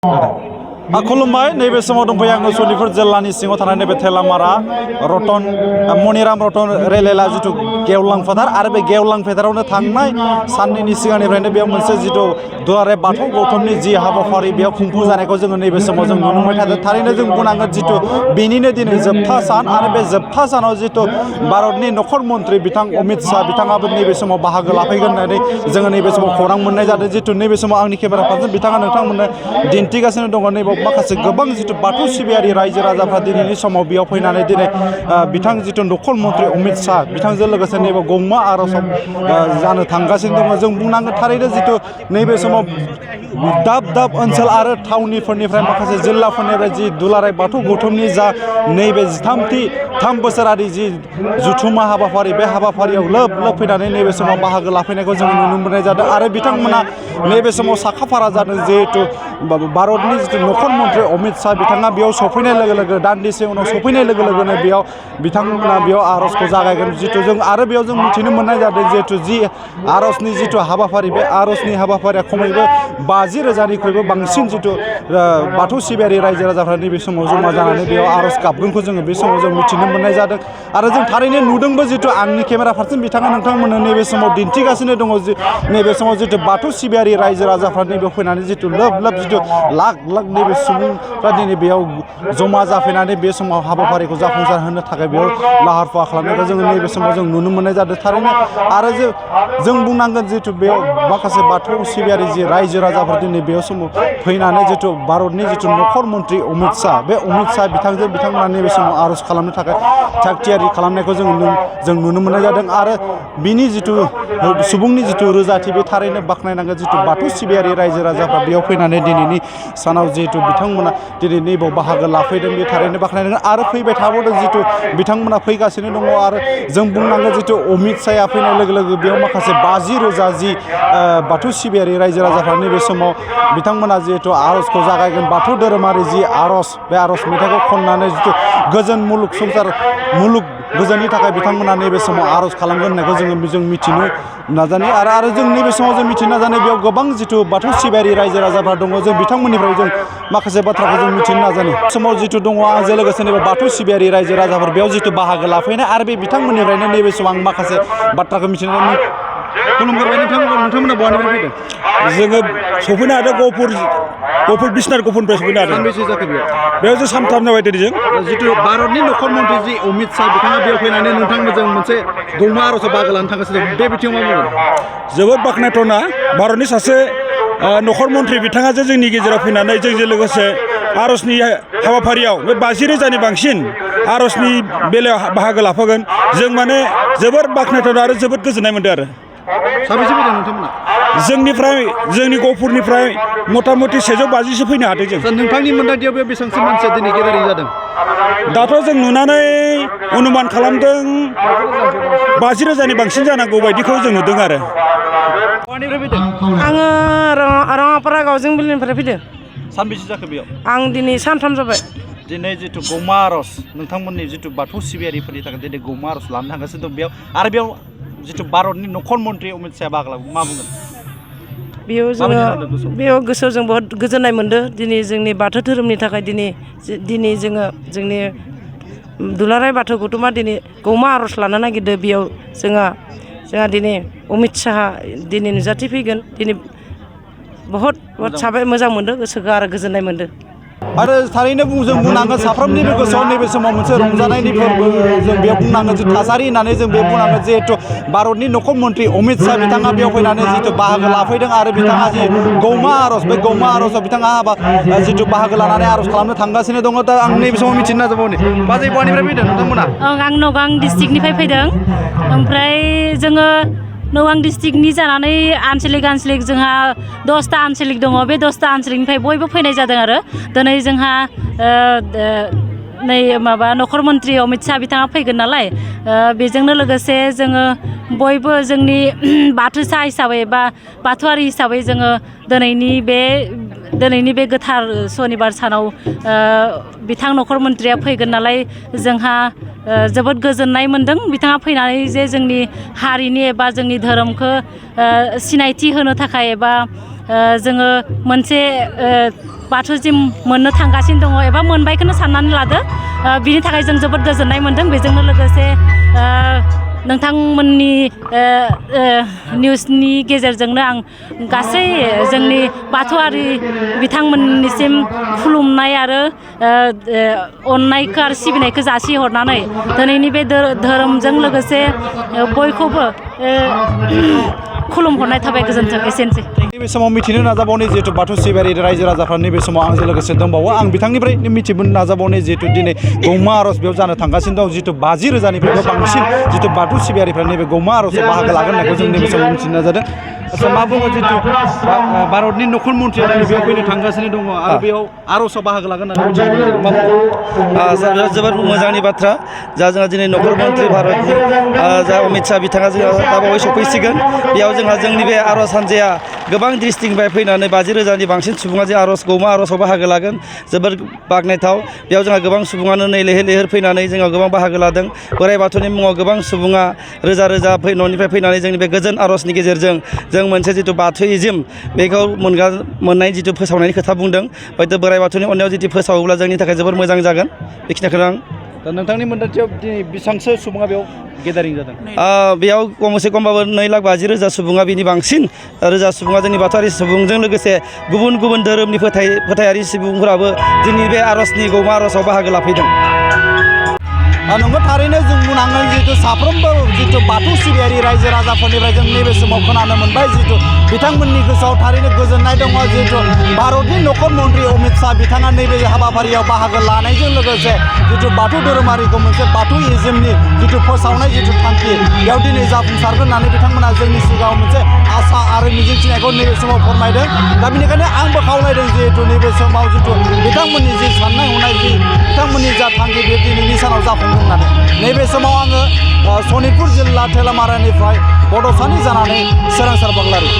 खुलुमबाय नैबे समाव दंफैयो आङो सनितपुर जिल्लानि सिङाव थानाय नैबे थेलामारा रतन मनिराम रतन रेलेला जिथु गेवलां फोथार आरो बे गेवलां फोथारावनो थांनाय साननैनि सिगांनिफ्रायनो बेयाव मोनसे जिथु दुलाराय बाथौ गौथुमनि जि हाबाफारि बेयाव खुंफुं जानायखौ जोङो नैबे समाव जों नुनो मोनबाय थादों। थारैनो जों बुंनांगोन जिथु बेनिनो दिनै जोबथा सान आरो बे जोबथा सानाव जिथु भारतनि नखर मन्त्रि बिथां अमित शाह बिथाङाबो नैबे समाव बाहागो लाफैगोन होननानै जोङो नैबे समाव खौरां मोननाय जादों। जिथु नैबे समाव आंनि केमेरा पार्सन बिथाङा नोंथांमोननो दिन्थिगासिनो दङ नैबे माखासे गोबां जिथु बाथौ सिबियारि रायजो राजाफ्रा दिनैनि समाव बेयाव फैनानै दिनै बिथां जिथु नखर मन्त्रि अमित शाह बिथांजों लोगोसे नैबे गौमा आर'जआव जानो थांगासिनो दङ। जों बुंनांगोन थारैनो जिथु नैबे समाव दाब दाब ओनसोल आरो टाउनफोरनिफ्राय माखासे जिल्लाफोरनिफ्राय जि दुलाराय बाथौ गौथुमनि जा नैबे 3 बोसोरारि जि जुथुमा हाबाफारि बे हाबाफारियाव लोब लोब फैनानै नैबे समाव बाहागो लाफैनायखौ जों नुनो मोननाय जादों आरो बिथांमोना नैबे समाव साखाफारा जादों जिहेतु भारतनि जिथु नखर मन्त्रि अमित शाह बिथाङा बेयाव सफैनाय लोगो लोगो दान्दिसे उनाव सफैनाय लोगो लोगोनो बेयाव बिथांमोना बेयाव आर'जखौ जागायगोन। जिथु जों आरो बेयाव जों मिथिनो मोननाय जादों जिहेतु जि आर'जनि जिथु हाबाफारि बे आर'जनि हाबाफारिया खमैबो 50,000निख्रुइबो बांसिन जिथु बाथौ सिबियारि रायजो राजाफ्रा नैबे समाव जमा जानानै बेयाव आर'ज गाबगोनखौ जोङो बे समाव जों मिथिनो मोननाय जादों आरो जों थारैनो नुदोंबो जिथु आंनि केमेरा पार्सन बिथाङा नोंथांमोननो नैबे समाव दिन्थिगासिनो दङ जि नैबे समाव जिथु बाथौ सिबियारि रायजो राजाफ्रा नैबे फैनानै जिथु लोब लोब जिथु लाख लाख नैबे सुबुंफ्रा दिनै बेयाव जमा जाफैनानै बे समाव हाबाफारिखौ जाफुंसार होनो थाखाय बेयाव लाहार फाहार खालामनायखौ जोङो नैबे समाव जों नुनो मोननाय जादों। थारैनो आरो जों बुंनांगोन जिथु बेयाव माखासे बाथौ सिबियारि जि रायजो राजाफोर दिनै बेयाव समाव फैनानै जिथु भारतनि जिथु नखर मन्त्रि अमित शाह बे अमित शाह बिथांजों बिथांमोना नैबे समाव आर'ज खालामनो थाखाय थाग थियारि खालामनायखौ जों नुनो मोननाय जादों आरो बिनि जिथु सुबुंनि जिथु रोजाथि बे थारैनो बाख्नायनांगोन जिथु बाथौ सिबियारि रायजो राजाफ्रा बेयाव फैनानै दिनैनि सानाव जिहेतु बिथांमोना दिनै नैबाव बाहागो लाफैदों बे थारैनो बाख्नायनांगोन आरो फैबाय थाबावदों जिथु बिथांमोना फैगासिनो दङ आरो जों बुंनांगोन जिथु अमित शाहआ फैनाय लोगो लोगो बेयाव माखासे 50,000 जि बाथौ सिबियारि रायजो राजाफ्रा नैबे समाव बिथांमोना जिहेतु आर'जखौ जागायगोन बाथौ धोरोमारि जि आर'ज बे आर'ज मेथाइखौ खननानै जिथु गोजोन मुलुग संसार मुलुग गोजोननि थाखाय बिथांमोना नैबे समाव आर'ज खालामगोन होननायखौ जों मिथिनो नाजानाय आरो जों नैबे समाव जों मिथिनो नाजानाय बेयाव गोबां जिथु बाथौ सिबियारि रायजो राजाफ्रा दङ जों बिथांमोननिफ्राय जों माखासे बाथ्राखौ जों मिथिनो नाजानाय समाव जिथु दङ आंजों लोगोसे नैबे बाथौ सिबियारि रायजो राजाफोर बेयाव जिथु बाहागो लाफैनाय आरो बे बिथांमोननिफ्रायनो नैबे समाव आं माखासे बाथ्राखौ मिथिनो खुलुमबाय नोंथांमोना बहानिफ्राय फैदों? जोङो सफैनो हादों गहपुर बिसनाथ गहपुरनिफ्राय सफैनो हादों। सानबेसे जाखो बेयाव जों सानथाम जाबाय दिनै जों जिथु भारतनि नखर मन्त्रि जि अमित शाह बिथाङा बेयाव फैनानै नोंथांमोनजों मोनसे गौमा आर'जआव बाहागो लानो थांगासिनो दं बे बिथिङाव मा बुंगोन? जोबोद बाख्नायथावना भारतनि सासे नखर मन्त्रि बिथाङा जे जोंनि गेजेराव फैनानै जोंजों लोगोसे आर'जनि हाबाफारियाव बे 50,000नि बांसिन आर'जनि बेलायाव बाहागो लाफागोन जों माने जोबोद बाख्नायथावना आरो जोबोद गोजोननाय मोनदों आरो। साबेसे फैदों नोंथांमोना? जोंनि गहपुरनिफ्राय मथा मथि 150सो फैनो हादों जों। नोंथांनि मोन्दांथियाव बे बेसेबांसो मानसिया दिनै गेदारिं जादों? दाथ' जों नुनानै अनुमान खालामदों 50,000नि बांसिन जानांगौ बायदिखौ जों नुदों आरो। बहानिफ्राय फैदों? आङो रङापारा गावजों बिलनिफ्राय फैदों। सानबेसे जाखो बेयाव? आं दिनै सानथाम जाबाय। दिनै जिथु गौमा आर'ज नोंथांमोननि जिथु बाथौ सिबियारिफोरनि थाखाय दिनै गौमा आर'ज लानो थांगासिनो दं बेयाव आरो बेयाव जिथु भारतनि नखर मन्त्रि अमित शाह बाहागो लागोन मा बुंगोन? बेयाव गोसोआव जों बहुद गोजोननाय मोन्दों दिनै जोंनि बाथौ धोरोमनि थाखाय दिनै जोङो जोंनि दुलाराय बाथौ गौथुमा दिनै गौमा आर'ज लानो नागिरदों बेयाव जोंहा दिनै अमित शाहआ दिनै नुजाथिफैगोन दिनै बहुद मोजां मोन्दों गोसोखौ आरो गोजोननाय मोन्दों। आरो थारैनो जों बुंनांगोन साफ्रोमनिबो गोसोआव नैबे समाव मोनसे रंजानायनि फोरबो जों बेयाव बुंनांगोन जे थासारि होननानै जों बे बुंनांगोन जिहेतु भारतनि नखर मन्त्रि अमित शाह बिथाङा बेयाव फैनानै जिथु बाहागो लाफैदों आरो बिथाङा जि गौमा आर'ज बे गौमा आर'जआव बिथाङा जिथु बाहागो लानानै आर'ज खालामनो थांगासिनो दङ दा आं नैबे समाव मिथिनो नाजाबावनि बाजै बहानिफ्राय फैदों नोंथांमोना? आं नगां डिस्ट्रिक्टनिफ्राय फैदों ओमफ्राय जोङो नगां डिस्ट्रिक्टनि जानानै आनसलिक जोंहा 10टा आनसलिक दङ बे 10टा आनसलिकनिफ्राय बयबो फैनाय जादों आरो दिनै जोंहा नखर मन्त्रि अमित शाह बिथाङा फैगोन नालाय बेजोंनो लोगोसे जोङो बयबो जोंनि बाथौसा हिसाबै बा बाथौआरि हिसाबै जोङो दिनैनि बे गोथार सनिबार सानाव बिथां नखर मन्त्रिया फैगोन नालाय जोंहा जोबोद गोजोननाय मोन्दों बिथाङा फैनानै जे जोंनि हारिनि एबा जोंनि धोरोमखौ सिनायथि होनो थाखाय एबा जोङो मोनसे बाथौ जिम मोननो थांगासिनो दङ एबा मोनबायखौनो साननानै लादो बिनि थाखाय जों जोबोद गोजोननाय मोन्दों बेजोंनो लोगोसे नोंथांमोननि निउसनि गेजेरजोंनो आं गासै जोंनि बाथौआरि बिथांमोननिसिम खुलुमनाय आरो अननायखौ आरो सिबिनायखौ जासिहरनानै दिनैनि बे धोरोमजों लोगोसे बयखौबो खुलुमहरनाय थाबाय गोजोन्थों एसेनोसै नैबे समाव मिथिनो नाजाबावनि जिहेतु बाथौ सिबियारि रायजो राजाफ्रा नैबे समाव आंजों लोगोसे दंबावो आं बिथांनिफ्राय मिथिनो नाजाबावनि जिहेतु दिनै गौमा आर'ज बेयाव जानो थांगासिनो दं जिहेतु 50,000निफ्रायबो बांसिन जिहेतु बाथौ सिबियारिफ्रा नैबे गौमा आर'जआव बाहागो लागोन होननायखौ जों नैबे समाव मिथिनो नाजादों आচ্ছা मा बुङो जिहेतु भारतनि नखर मन्थ्रिया दिनै बेयाव फैनो थांगासिनो दङ आरो बेयाव आर'जआव बाहागो लागोन होननानै मिथिनो मा बुङो जोबोद मोजांनि बाथ्रा जा जोंहा दिनै नखर मन्थ्रि भारतनि जा अमित शाह बिथाङा जोंहा दाबावै सफैसिगोन बेयाव जोंहा जोंनि बे आर'ज हान्जाया गोबां डिस्ट्रिक्टनिफ्राय फैनानै 50,000नि बांसिन सुबुङा जे गौमा आर'जआव बाहागो लागोन जोबोद बाख्नायथाव बेयाव जोंहा गोबां सुबुङानो नै लैहोर लैहोर फैनानै जोंहा गोबां बाहागो लादों बोराइ बाथौनि मुङाव गोबां सुबुङा रोजा रोजा न'निफ्राय फैनानै जोंनि बे गोजोन आर'जनि गेजेरजों जों मोनसे जिथु बाथौइजिम बेखौ मोननाय जिथु फोसावनायनि खोथा बुंदों हयथ' बोराइ बाथौनि अननायाव जिथु फोसावोब्ला जोंनि थाखाय जोबोर मोजां जागोन बेखिनिखौनो आं दा नोंथांनि मोन्दांथियाव दिनै बेसेबांसो सुबुङा बेयाव गेदारिं जादों बेयाव खमसे खमबाबो 2,50,000 सुबुङा बिनि बांसिन रोजा सुबुङा जोंनि बाथौआरि सुबुंजों लोगोसे गुबुन गुबुन धोरोमनि फोथायारि सुबुंफोराबो जोंनि बे आर'जनि गौमा आर'जआव बाहागो लाफैदों नंगौ थारैनो जों बुंनांगोन जिहेतु साफ्रोमबो जितु बाथौ सिबियारि रायजो राजाफोरनिफ्राय जों नैबे समाव खोनानो मोनबाय जितु बिथांमोननि गोसोआव थारैनो गोजोननाय दङ जितु भारतनि नखर मन्थ्रि अमित शाह बिथाङा नैबे हाबाफारियाव बाहागो लानायजों लोगोसे जितु बाथौ धोरोमारिखौ मोनसे बाथौइजिमनि जितु फोसावनाय जितु थांखि बेयाव दिनै जाफुंसारगोन होननानै बिथांमोना जोंनि सिगाङाव मोनसे आसा आरो मिजिंथिनायखौ नैबे समाव फोरमायदों दा बेनिखायनो आंबो खावलायदों जिहेतु नैबे समाव जितु बिथांमोननि जि साननाय हनाय जि बिथांमोननि जा थांखि बे दिनैनि सानाव जाफुंगोन होननानै नैबे समाव आङो सनितपुर जिल्ला थेलामारानिफ्राय बड'सानि जानानै सोरांसार बाग्लारि